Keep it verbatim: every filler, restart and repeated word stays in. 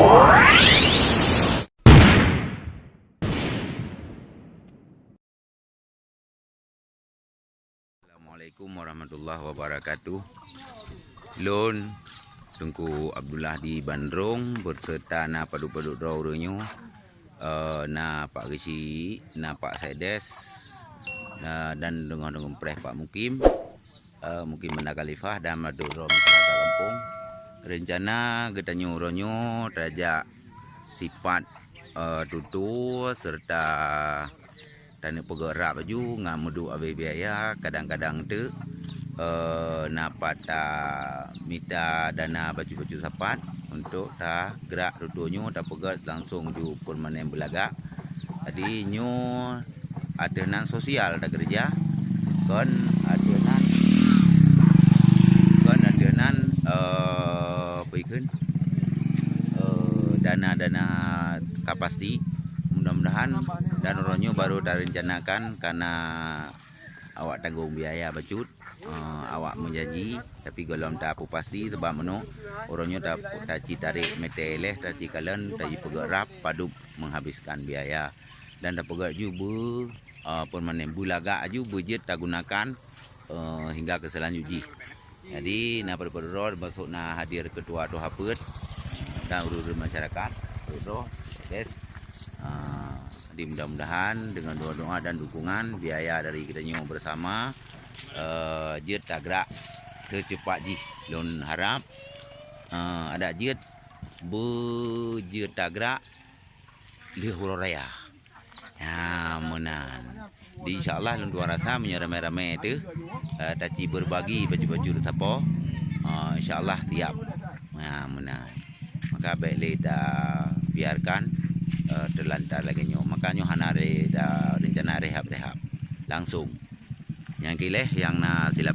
Assalamualaikum warahmatullahi wabarakatuh. Lôn Teungku Abdullah di Bandrong beserta na padub-padub droe ureuëng nyoe, eh, na Pak Geuchik, na Pak Sekdes, na, dan deungon-deungon preh Pak Mukim, eh, Mukim Banda Khalifah dan padub droe masyarakat gampông. Reuncana geutanyoe uroe nyoe tajak sipat, eh, tutoe serta taneuk peugöt rab laju ngon meuduek abéh biaya, kadang-kadang teuk, eh, na pat tamita dana bacut-bacut sapat untuk tagrak tutoe nyoe tapeugöt langsong ju permanen beulagak. Jadi nyoe ateueh nan sosial takeureuja, kon ateueh nan, kon ateueh nan, eh, peue kheun, eh, dana-dana kapasiti. Mudah-mudahan dan uroe nyoe baru tarencanakan kana awak tanggong biaya bacut, eh, awak meujanji, tapi gohlom tapeupasti sabab meunoe uroe nyoe ta-, taci tarek meuté leh, taci kalon, taci peugöt rab padub menghabiskan biaya. Dan tapeugöt ju beu, eh, permanen, beulagak ju beujeuet tagunakan, eh, hingga keu seulanjut jih. Jadi na padub-padub droe, termasuk na hadir ketua Tuha Peuet dan ureuëng-ureuëng masyarakat, padub droe, guys. Ah, jadi mudah-mudahan dengan doa-doa dan dukungan biaya dari kita nyoe bersama, eh, jeuet tagrak teucepat jih. Lôn harap, eh, adak jeuet beujeuet tagrak lheueh uroe raya. Ya, meunan. Di insya Allah lôn tuan rasa meunyoe ramé-ramé teuh, eh, taci berbagi baju-baju sapo, eh, insya Allah tiap. Ya, meunan. Maka bék lé ta biarkan, eh, teulantar lagée nyoe. Maka nyoe hana lé ta rencana rehab-rehab. Langsung. Nyang kileh nyang na silap